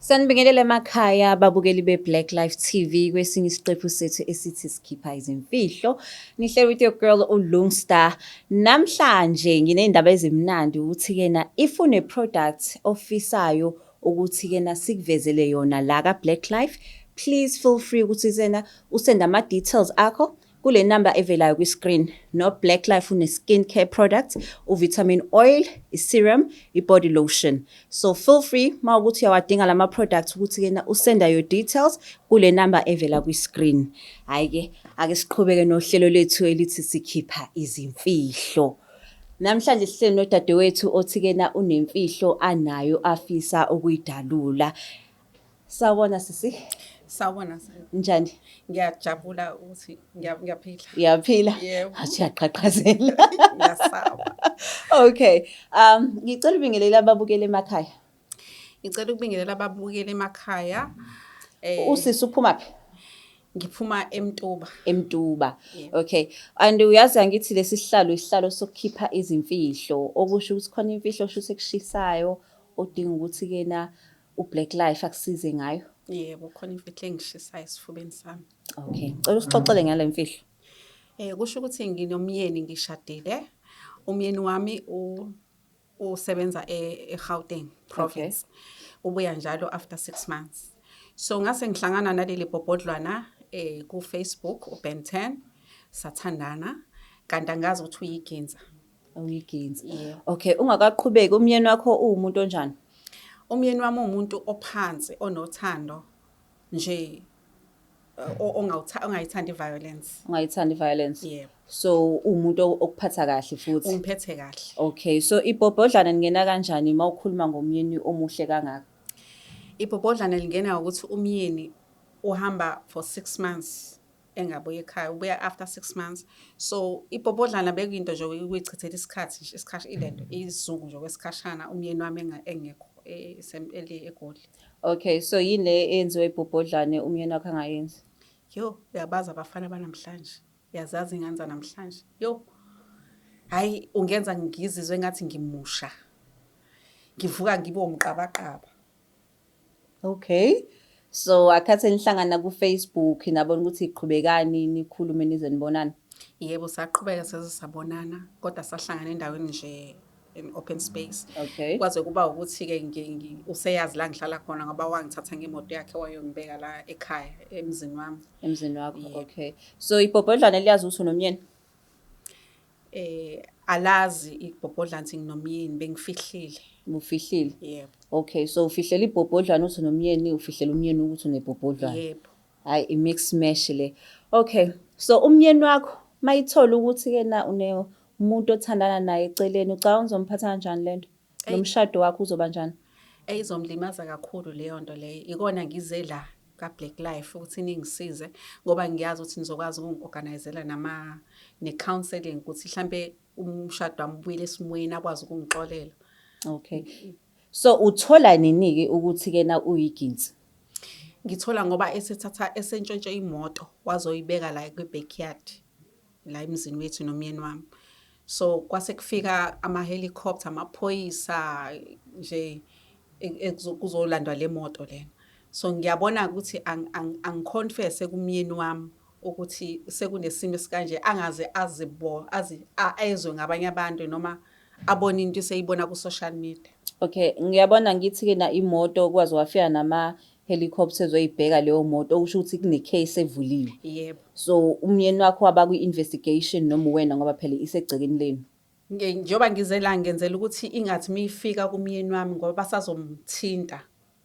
Sanibingelela emakhaya babukeli be-Black Life TV kwesinye isiqephu sethu esithi sikhipha izimfihlo. Nihleli with your girl uLungstar. Namhlanje nginey'ndaba ezimnandi ukuthi-ke na if une-product ofisayo ukuthi-ke na sikuvezele yona la ka-Black Life, please feel free ukuthi sena usende ama-details akho kule number evelayo kwi-screen. No Black Life une-skin care product, u-vitamin oil, i-serum, i-body lotion. So feel free uma ukuthi uyawadinga lama products ukuthi kena usenda your details kule number evela kwi-screen. Hhayi-ke, ake siqhubeke nohlelo lethu elithi sikhipha izimfihlo. Namhlanje sihleli nodadewethu othi kena unemfihlo anayo afisa ukuyidalula. Sawubona sisi. Sawubona sisi. Njani? Ngiyajabula ukuthi ngiyaphila. Uyaphila? Yebo. Athi uyaqhaqhazela. Ngiyasaba. Okay. Ngicela ubingelele ababukeli emakhaya. Ngicela ukubingelela ababukeli emakhaya. Usisi uphuma phi? Ngiphuma eMtuba. eMtuba. Yebo. Okay. And uyazi angithi lesi sihlalo isihlalo sokukhipha izimfihlo, okusho ukuthi khona imfihlo osho ukuthi ekushisayo odinga ukuthi kena uBlack Life akusize ngayo. Yebo, khona imfihlo engishisayo esifubeni sami. Okay. Ngicela usixoxele ngale mfihlo. Kusho ukuthi nginomyeni, ngishadile. Umyeni wami usebenza eGauteng province. Ubuya njalo after 6 months. So ngase ngihlangana naleli bhobhodlwana ku Facebook, uBen 10, sathandana kanti angazi ukuthi uyiginza. Uyiginza. Yebo. Okay, ungakaqhubeki umyeni wakho uwumuntu onjani? Umyeni wami uwumuntu ophansi, onothando nje, ongayithandi i-violence. Ungayithandi i-violence. Yebo. So uwumuntu okuphatha kahle futhi. Ungiphethe kahle. Okay, so ibhobhodlana lingena kanjani uma ukhuluma ngomyeni omuhle kangaka? Ibhobhodlana lingena ukuthi umyeni uhamba for 6 months engabuyi ekhaya, ubuya after 6 months. So ibhobhodlana bekuyinto nje ukuyichithela isikhathi nje, isikhathi ilento isizungu nje kwesikhashana umyeni wami engekho eGoli. Okay, so yini le eyenziwe ibhobhodlane umyeni wakho angayenzi? Yo, uyabazi abafana banamhlanje. Uyazazi ingane zanamhlanje. Yo. Hayi, ungenza ngizizwe ngathi ngimusha. Ngivuka ngibe umqabaqaba. Okay. So akhathi nihlangana ku Facebook nabona ukuthi iqhubekani nikhulume nize nibonane. Yebo, saqhubeka seze sabonana kodwa sahlangana endaweni nje in open space. Okay. Kwaze kuba ukuthi-ke useyazi la ngihlala khona ngoba wangithatha ngemoto yakhe wayongibeka la ekhaya emzini wami. Emzini wakho, Yebo. okay. So ibhobhodlana liyazi ukuthi unomyeni? Alazi ibhobhodlana ukuthi nginomyeni, bengifihlile. Ufihlile? Yebo. Okay, so ufihlela ibhobhodlana ukuthi unomyeni, ufihlela umyeni ukuthi unebhobhodlana. Yebo. Hayi, i-mix mash le. Okay, so umyeni wakho mayithola ukuthi-ke na umuntu othandana naye eceleni, ucabanga uzomphatha kanjani lento? Eyi. Nomshado wakho uzoba njani? Eyizomlimaza kakhulu leyo nto leyo. Ikona ngize la ka-Black Life ukuthi ningisize ngoba ngiyazi ukuthi nizokwazi ukungi-organizela ne-counselling ukuthi mhlampe umshado wami ubuyele esimweni akwazi ukungixolela. Okay. So uthola nini-ke ukuthi-ke na uyiginsi? Ngithola ngoba esethatha esentshontshe imoto wazoyibeka la kwi-backyard la emzini wethu nomyeni wami. So kwase kufika ama-helicopter, amaphoyisa nje kuzolandwa le moto lena. So ngiyabona ukuthi angiconfesse kumyeni wami ukuthi sekunesimo esikanje, angaze ezwe ngabanye abantu noma abone into eseyibona ku-social media. Okay, ngiyabona ngithi-ke na imoto kwaze wafika nama-helicopter ezoyibheka leyo moto, okusho ukuthi kune-case evuliwe. Yebo. So umyeni wakho waba kwi-investigation noma wena ngoba phela isegcekeni lenu? Njengoba ngize la ngenzela ukuthi ingathi miyifika kumyeni wami ngoba basazomthinta,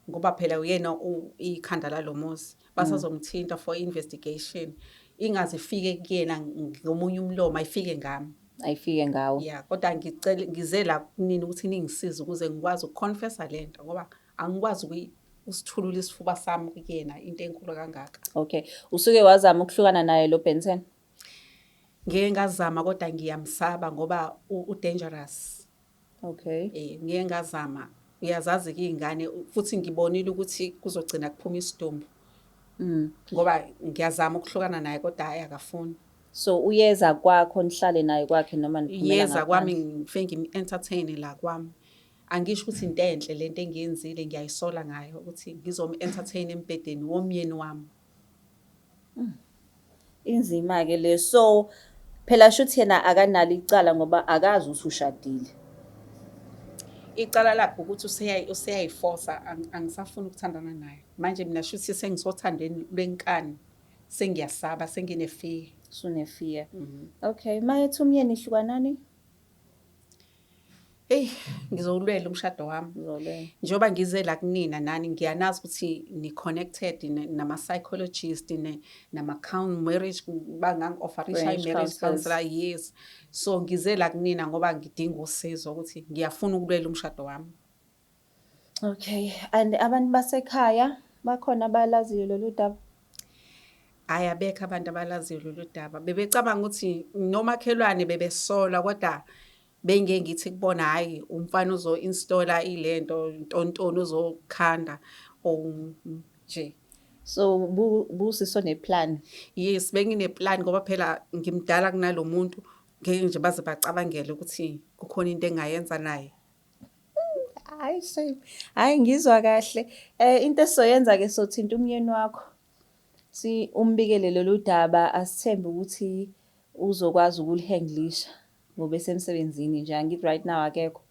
ngoba phela uyena ikhanda lalo muzi, basazomthinta for investigation. Ingaze ifike kuyena ngomunye umlomo, ayifike ngami. Ayifike ngawo. Yeah, kodwa ngicela ngize la kunini ukuthi ningisize ukuze ngikwazi ukuconfessa lento ngoba angikwazi usithulula isifuba sami kuyena into enkulu kangaka. Okay. Usuke wazama ukuhlukana naye lo Ben 10? Ngeke ngazama kodwa ngiyamsaba ngoba u-dangerous. Okay. Ngeke ngazama. Uyazazi ke izingane futhi ngibonile ukuthi kuzogcina kuphuma isidumbu. Ngoba ngiyazama ukuhlukana naye kodwa hayi akafuni. So uyeza kwakho nihlale naye kwakhe noma niphumela Uyeza kwami ngaphandle? ngifike ngim-entertain la kwami. Angisho ukuthi into enhle lento engiyenzile, ngiyayisola ngayo ukuthi ngizomu-entertain embhedeni womyeni wami. Inzima-ke le. So phela shuthi yena akanalo icala ngoba akazi ukuthi ushadile. Icala lakhe ukuthi useyayifosa, angisafuni ukuthandana naye. Manje mina shuthi sengisothandweni lwenkani, sengiyasaba, sengine-fear. Usune-fear. Okay, mayethi umyeni hlukanani? Eyi, ngizowulwela umshado wami. Uzolwela. Njengoba ngize la kunina nani, ngiyanazi ukuthi ni-connected nama-psychologist, nama-marriage, bangangi-offerisha Marriage i-marriage counselors. counselor, yes. So ngize la kunina ngoba ngidinga usizo ukuthi ngiyafuna ukulwela umshado wami. Okay, and abantu basekhaya bakhona abalaziyo lolu daba? Hhayi, abekho abantu abalaziyo lolu daba. Bebecabanga ukuthi nomakhelwane bebesola, kodwa bengeke ngithi kubona hhayi umfana uzo-installa ilento ntontoni uzokhanda or nje. So busiso ne-plan? Yes, bengine-plan ngoba phela ngimdala kunalo muntu, ngeke nje baze bacabangele ukuthi kukhona into engayenza naye. Hhayi shame, hhayi ngizwa kahle. Into esizoyenza-ke sothinta umyeni wakho, si umbikele lolu daba, asithembe ukuthi uzokwazi ukulihandlisha ngoba esemsebenzini nje, angithi right now akekho.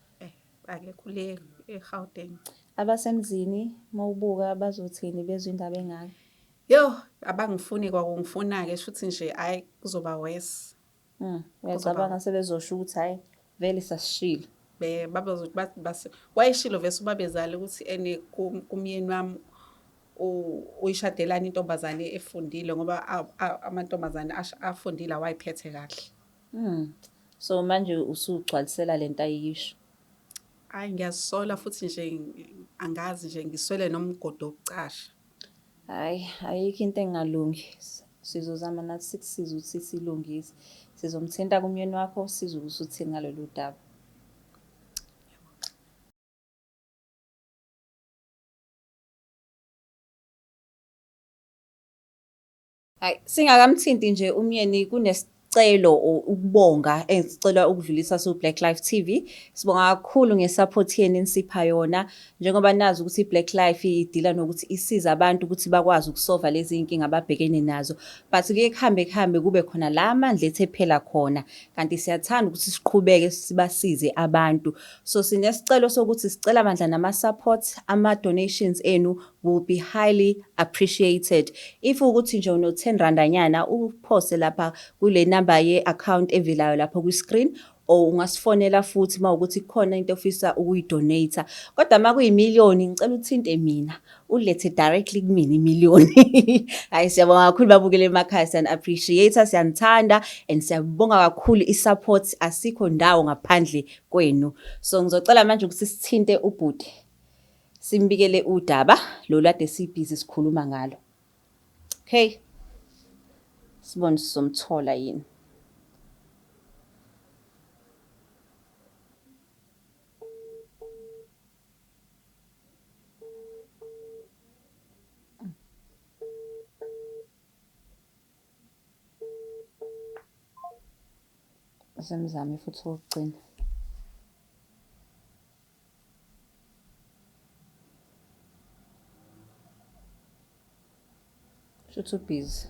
Akekho le eGauteng. Abasemzini mawubuka bazothini bezwe indaba engaka? Yo, abangifuni kwakungifuna-ke shuthi nje hhayi kuzoba worse. Uyacabanga sebezosho ukuthi hhayi vele sasishilo. Babezothi wayeshilo vese ubabezala ukuthi ene kumyeni wami uyishadelana intombazane efundile ngoba amantombazane afundile awayiphethe kahle. So manje usugcwalisela lento ayisho. Hhayi ngiyazisola futhi nje angazi nje ngiswele nomgodi wokucasha. Hhayi, ayikho into engalungi. Sizozama nathi sikusize ukuthi silungise. Sizomthinta kumyeni wakho sizwe ukuthi uthini ngalolu daba. Hhayi, singakamthinti nje umyeni, kunesicelo ukubonga esicela ukudlulisa su-Black Life TV. Sibonga kakhulu nge-support yenu enisipha yona. Njengoba nazi ukuthi i-Black Life idila nokuthi isiza abantu ukuthi bakwazi ukusolva lezi iy'nkinga ababhekene nazo. But kuye kuhambe kuhambe kube khona la amandla ethu ephela khona. Kanti siyathanda ukuthi siqhubeke sibasize abantu. So sinesicelo sokuthi sicela bandla nama-support, ama-donations enu will be highly appreciated. If ukuthi nje uno 10 randanyana uphose lapha kule number ye-account evelayo lapha kwi-screen, or ungasifonela futhi uma ukuthi kukhona into ofisa ukuyidonate. Kodwa uma kuyimiliyoni ngicela uthinte mina, ulethe directly kumina imiliyoni. Hayi, siyabonga kakhulu babukele emakhaya, siyani-appreciate, siyanithanda and siyabonga kakhulu i-support, asikho ndawo ngaphandle kwenu. So ngizocela manje ukuthi sithinte ubhuti, simbikele udaba lolu ade sibhizi sikhuluma ngalo. Okay, sibone sizomthola yini. Semzame futhi okugcina. Shuthi ubhizi.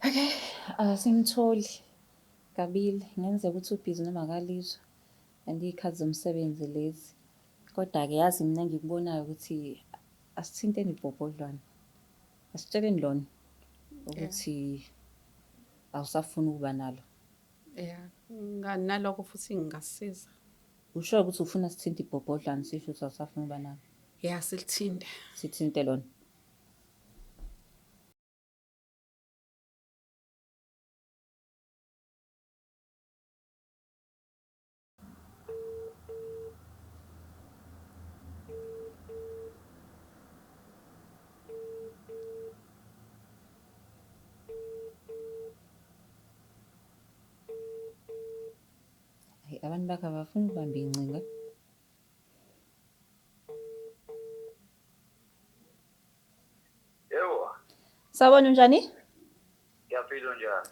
Okay, asimtholi kabili, kungenzeka ukuthi ubhizi noma akalizwa and iy'khathi zomsebenzi lezi. Kodwa-ke yazi mina engikubonayo ukuthi asithinteni ibhobhodlwane, asitsheleni lona ukuthi awusafuni ukuba nalo. Yeah, nalokho futhi ngingasiza. Usho ukuthi ufuna sithinte ibhobhodlwane sisho ukuthi awusafuni ukuba nalo? Yeah, silithinte. Sithinte lona. Abantu bakhe abafuni ukubamba iy'ngcingo. Yebo. Sawubona unjani? Ngiyaphila unjani?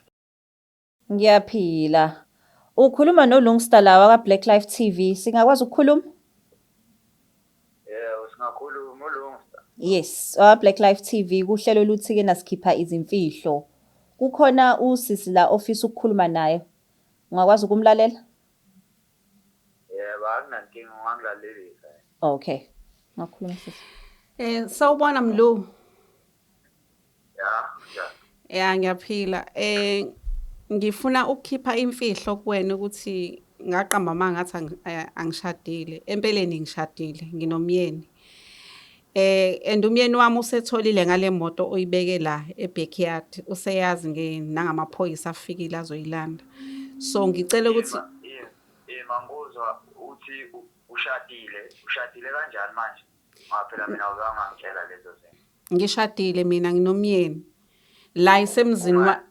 Ngiyaphila. Ukhuluma noLungsta la waka Black Life TV. Singakwazi ukukhuluma? Yebo, singakhuluma uLungsta. Yes, wa Black Life TV kuhlelo oluthi ke nasikhipha izimfihlo. Kukhona usisi la ofisa ukukhuluma naye. Ungakwazi ukumlalela? Yebo, akunankinga ungangilalelisa. Okay. Ngakhuluma sisi. Sawubona Mlu. Ya, njani? Ya ngiyaphila. Ngifuna ukukhipha imfihlo kuwena ukuthi ngaqamba amanga ngathi angishadile. Empeleni ngishadile, nginomyeni. And umyeni wami usetholile ngale moto oyibeke la e-backyard. Useyazi nge nangamaphoyisa afikile azoyilanda. So ngicela ukuthi Ima ngikuzwa uthi ushadile, ushadile kanjani manje? Ngoba phela mina awuzange wangitshela lezo zinto. Ngishadile mina nginomyeni. La isemzini wa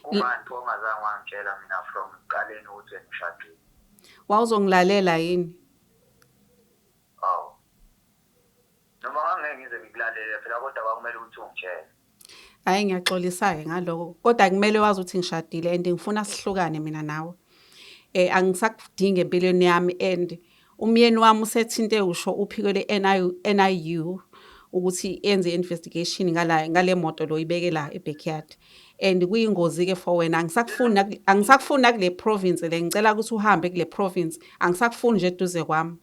Kungani pho ungazange wangitshela mina from ekuqaleni ukuthi wena ushadile? Wawuzongilalela yini? Awu. Noma ngangeke ngize ngikulalele phela kodwa kwakumele ukuthi ungitshele. Hhayi ngiyaxolisa-ke ngaloko. Kodwa kumele wazi ukuthi ngishadile and ngifuna sihlukane mina nawe. Angisakudingi empilweni yami and umyeni wami usethinte usho uphiko le-NIU ukuthi enze i-investigation ngale moto lo ibeke la e-backyard. And kuyingozi-ke for wena, angisakufuni angisakufuni nakule province le, ngicela ukuthi uhambe kule province, angisakufuni nje eduze kwami.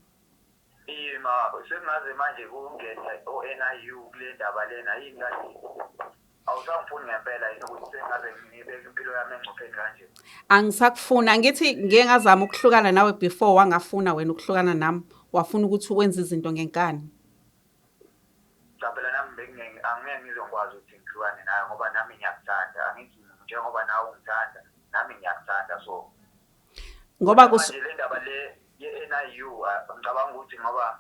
Ima, sekungaze manje kungene o-NIU kule ndaba lena yini kanti? Awusangifuni ngempela yini ukuthi sengaze ngibeke impilo yami engcupheni kanje? Angisakufuni, angithi ngike ngazama ukuhlukana nawe before wangafuna wena ukuhlukana nami, wafuna ukuthi wenze izinto ngenkani. Cha phela nami bengingeke angeke ngizokwazi ukuthi ngihlukane nawe ngoba nami ngiyakuthanda. Angithi njengoba nawe ungithanda, nami ngiyakuthanda so. Ngoba manje le ndaba le ye-NIU ngicabanga ukuthi ngoba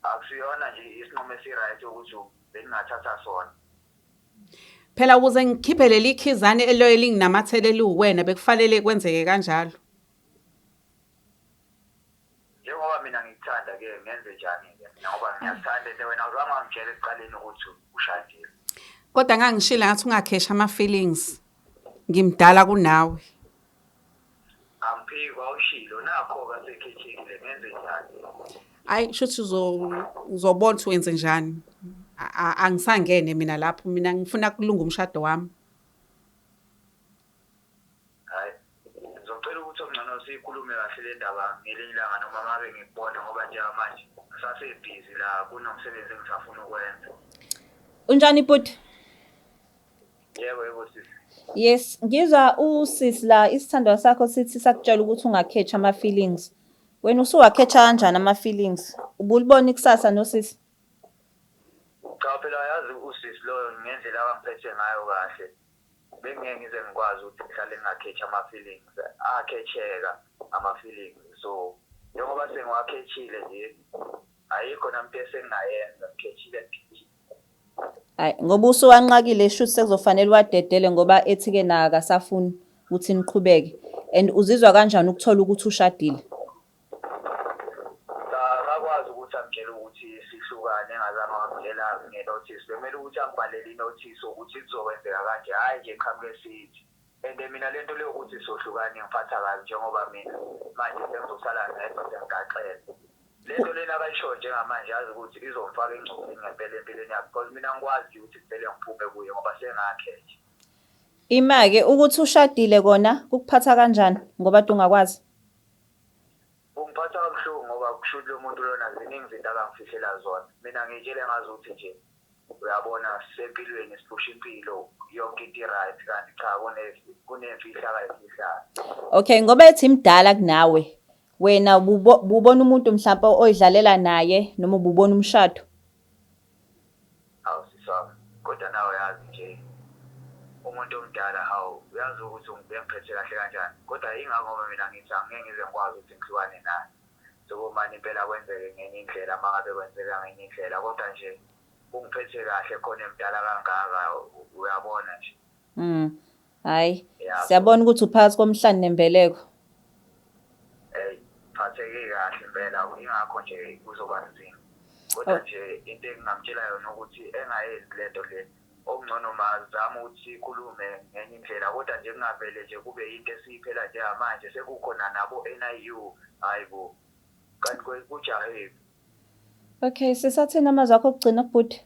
akusiyona nje isinqumo esi-right ukuthi bengingathatha sona. Phela ukuze ngikhiphe leli khizane eloye linginamathele liwuwena bekufanele kwenzeke kanjalo. Njengoba mina ngikuthanda-ke ngenze njani-ke mina ngoba ngiyakuthanda and wena awuzange wangitshela ekuqaleni ukuthi ushadile. Kodwa ngangishilo ngathi ungakhesha ama-feelings, ngimdala kunawe. Angiphiki wawushilo nakho-ke asekhethekile ngenze njani? Ayi shuthi uzobona ukuthi wenze njani. Angisangene mina lapho, mina ngifuna kulunga umshado wami. Hayi, ngizocela ukuthi okungcono siyikhulume kahle le ndaba ngelinye ilanga noma ngabe ngikubona ngoba njengamanje ngisasebhizi la kunomsebenzi engisafuna ukwenza. Unjani bhuti? Yebo, yebo sisi. Yes, ngizwa usisi la isithandwa sakho sithi sakutshela ukuthi ungakhetha ama-feelings. Wena usuwakhetha kanjani ama-feelings? Ubulibona ikusasa nosisi? Cha phela yazi usisi loyo ngendlela akangiphethe ngayo kahle. Bengeke ngize ngikwazi ukuthi ngihlale ngingakhethi ama-feelings. Akhetheka ama-feelings. So njengoba sengiwakhethile nje ayikho nami into esengingayenza ngikhethile ngikhethile. Hayi ngoba usuwanqakile shuthi sekuzofanele uwadedele ngoba ethi-ke naye akasafuni ukuthi niqhubeke. And uzizwa kanjani ukuthola ukuthi ushadile? Cha akakwazi ukuthi angitshele ukuthi sihlukane engazange wangitshela nge-notice. Bekumele ukuthi angibhalele i-notice ukuthi kuzokwenzeka kanje, hhayi nje qhamuke sithi. And mina lento leyo ukuthi sohlukane ingiphatha kabi njengoba mina manje sengizosala ngedwa sengigaxele. Lento lena akayishoyo njengamanje yazi ukuthi izongifaka engcupheni ngempela empilweni yakhe because mina angikwazi ukuthi ngivele ngiphume kuye ngoba sengakhetha. Ima-ke ukuthi ushadile kona kukuphatha kanjani ngoba kade ungakwazi? Kungiphatha kabuhlungu ngoba kusho ukuthi lo muntu lona ziningi izinto akangifihlela zona. Mina ngiyitshele ngazi ukuthi nje uyabona sisempilweni siphusha impilo yonke into i-right kanti cha kunemfihlo akayifihlayo. Okay, ngoba ethi mdala kunawe, wena ububona umuntu mhlampe oyidlalela naye noma ububona umshado? Hawu sisi wami, kodwa nawe yazi nje umuntu omdala hawu uyazi ukuthi bengiphethe kahle kanjani. Kodwa yingakho ngoba mina ngithi angeke ngize ngikwazi ukuthi ngihlukane naye. Sekomane impela kwenzeke ngenye indlela uma ngabe kwenzeka ngenye indlela kodwa nje ungiphethe kahle khona emdala kangaka uyabona nje. Hayi, siyabona ukuthi uphakathi komhlane nembeleko. Yingakho nje kuzoba nzima. Kodwa nje into engingamtshela yona ukuthi engayenzi lento le, okungcono mazame ukuthi sikhulume ngenye indlela, kodwa nje kungavele nje kube yinto esiyiphela njengamanje, sekukhona nabo-NIU. Hhayi bo, kanti kujahephi? Okay, sisathini amazwi akho okugcina kubhuti?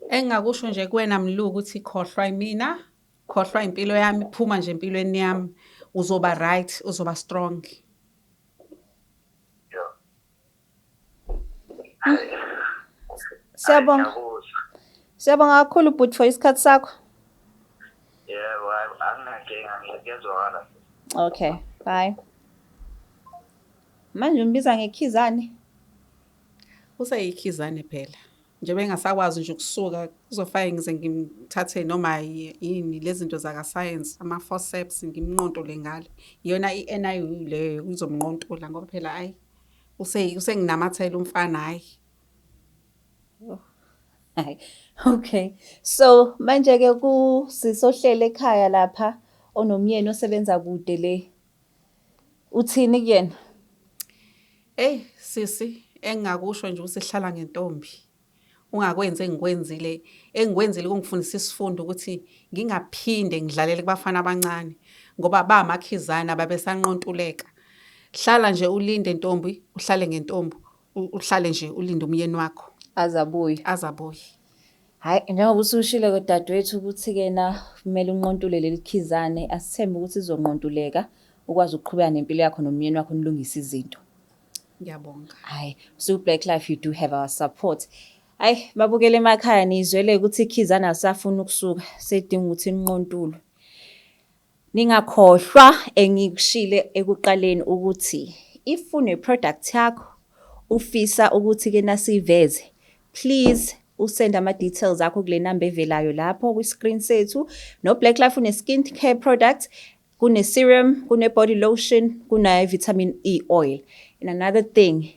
Engingakusho nje kuwena Mlu ukuthi khohlwa yimina, khohlwa impilo yami, phuma nje empilweni yami, uzoba right, uzoba strong. Yo. Siyabonga. Ngiyakuzwa. Siyabonga kakhulu bhuti for isikhathi sakho. Yebo, hhayi, anginankinga, ngiyezwakala. Okay, bye. Manje umbiza ngekhizane? Useyikhizane phela. Njengoba engasakwazi nje ukusuka, kuzofake ngize ngimthathe noma yini lezi zinto zaka-science, ama-forceps, ngimnqontole ngale. Iyona i-NIU leyo izomnqontola ngoba phela hhayi, usenginamathela umfana hhayi. Hayi. Okay. So manje ke kusisohlele ekhaya lapha onomyeni osebenza kude le. Uthini kuyena? Eyi sisi, engingakusho nje ukuthi hlala ngentombi. Ungakwenzi engikwenzile. Engikwenzile kungifundisa isifundo ukuthi ngingaphinde ngidlalele kubafana abancane ngoba bamakhizana babesanqontuleka. Hlala nje ulinde ntombi, uhlale ngentombi, uhlale nje ulinde umyeni wakho Azabuye. Azabuye. Hayi, njengoba usushilo ke dadewethu ukuthi ke na kumele unqontule leli khizane, asithembe ukuthi izonqontuleka ukwazi ukuqhubeka nempilo yakho nomyeni wakho, nilungise izinto. Ngiyabonga. Hayi, so Black Life, you do have our support. Hayi, babukele emakhaya, nizwele ukuthi ikhizane alisafuni ukusuka, sedinga ukuthi inqontulwe. Ningakhohlwa engikushile ekuqaleni ukuthi if une-product yakho ufisa ukuthi ke nasiveze, please usend ama-details akho kule namba evelayo lapho kwi-screen sethu. No Black Life une-skin care product, kune-serum, kune-body lotion, kune-vitamin E oil. And another thing,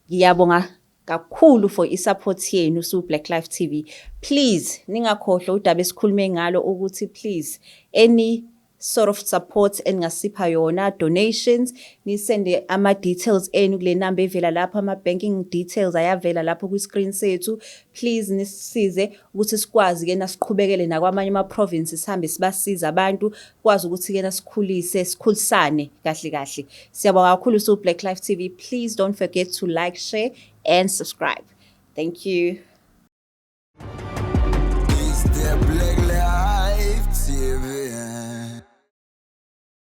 ngiyabonga kakhulu for i-support yenu su Black Life TV. Please ningakhohlwa udaba esikhulume ngalo ukuthi please, any sort of support eningasipha yona, donations, nisende ama-details enu kule namba evela lapho, ama-banking details ayavela lapho kwi-screen sethu. Please nisisize ukuthi sikwazi-ke nasiqhubekele nakwamanye ama-province, sihambe sibasiza abantu, kwazi ukuthi-ke nasikhulise, sikhulisane kahle kahle. Siyabonga kakhulu su Black Life TV. Please don't forget to like, share and subscribe. Thank you.